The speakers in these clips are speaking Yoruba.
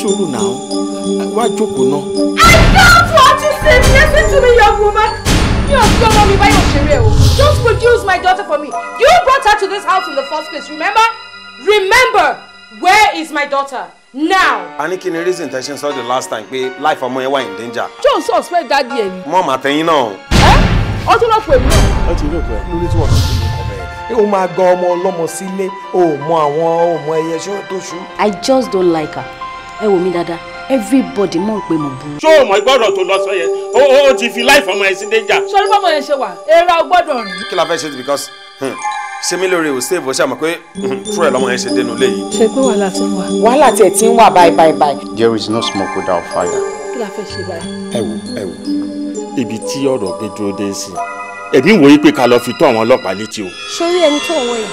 Sùúrù náà, wá jókòó náà. I don't want to see. Listen to me, young woman. Mi ò fi ọmọ mi báyọ̀ ṣeré o. Just produce my daughter for me. You brought her to this house in the first place, remember? Remember, where is my daughter now? A ní kí ni reason tẹ́ ṣe ń sọ the last time pé life ọmọ yẹn wà in danger. John suspect daddy ẹ ni. Mọ́ màtẹ́yìn náà. Ẹ́ ọdún náà pè mí náà. Ó ti rí òkú ẹ. Lórí tí wọ́n ti fi kọ́ bẹ́ẹ̀. Ó máa gba ọmọ ọlọ́mọ sílé, ó mọ àwọn ọmọ ẹyẹ ṣó tó ṣú. I just don't like her. Ẹ wò mí dáadáa, everybody mọ̀ pé mo burú. Ṣé o mọ̀ gbọ́dọ̀ tó lọ sọ yẹn? Ó ti fi life ọmọ yẹn sí danger. Sọrí bọ́mọ yẹn ṣe wà, èèrà ò gbọ́dọ̀ rìn. Kí la fẹ́ ṣe because ṣé mi lóore ò save ó ṣàmọ̀ pé true ẹ̀ lọ́mọ yẹn ṣe dénú lé yìí. Ṣé pé wàhálà ti ń wà? Wàhálà tiẹ̀ ti ń wà báyìí báyìí báyìí. There is no smoke without fire. Kí la fẹ́ ṣe báyìí? Ẹ wò ẹ wò, ibi tí ọ̀rọ̀ gbé dúró dé sí, èmi wòye pé ká lọ fi tó àwọn ọlọ́pàá létí o. Sórí ẹni tó ń wọ yìí,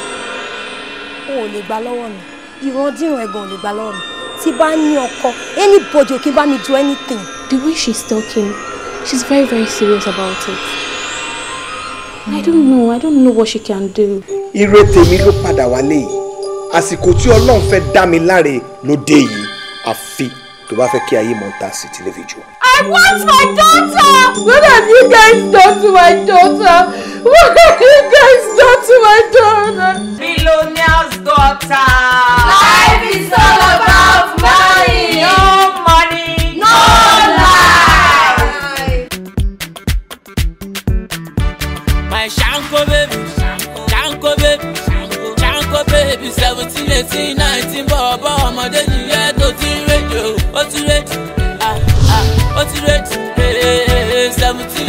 o ò lè gbà lọ́wọ́ mi, ìrandíran ẹ̀gàn ò lè gbà lọ́wọ́ mi. Tí bá ní ọkọ, anybody ò kí bá mi do anything. The way she's talking, she's very very serious about it. I don't know what she can do. Ire tèmi ló padà wálé yìí. Àsìkò tí Ọlọ́run fẹ́ dá mi láre ló dé yìí. Àfi tó bá fẹ́ kí ayé mọ̀ ta sí tẹlifíṣàn. I want my daughter! What have you guys done to my daughter? What have you guys done to my daughter? Billionaire's daughter. Life is all about money. No money, no life. My Shanko baby, Shanko baby, Shanko baby, 17, 18, 19, bọ̀bọ̀ ọmọdé nìyẹn tó ti rédíò, ó ti rédíò, ó ti rédíò, 17,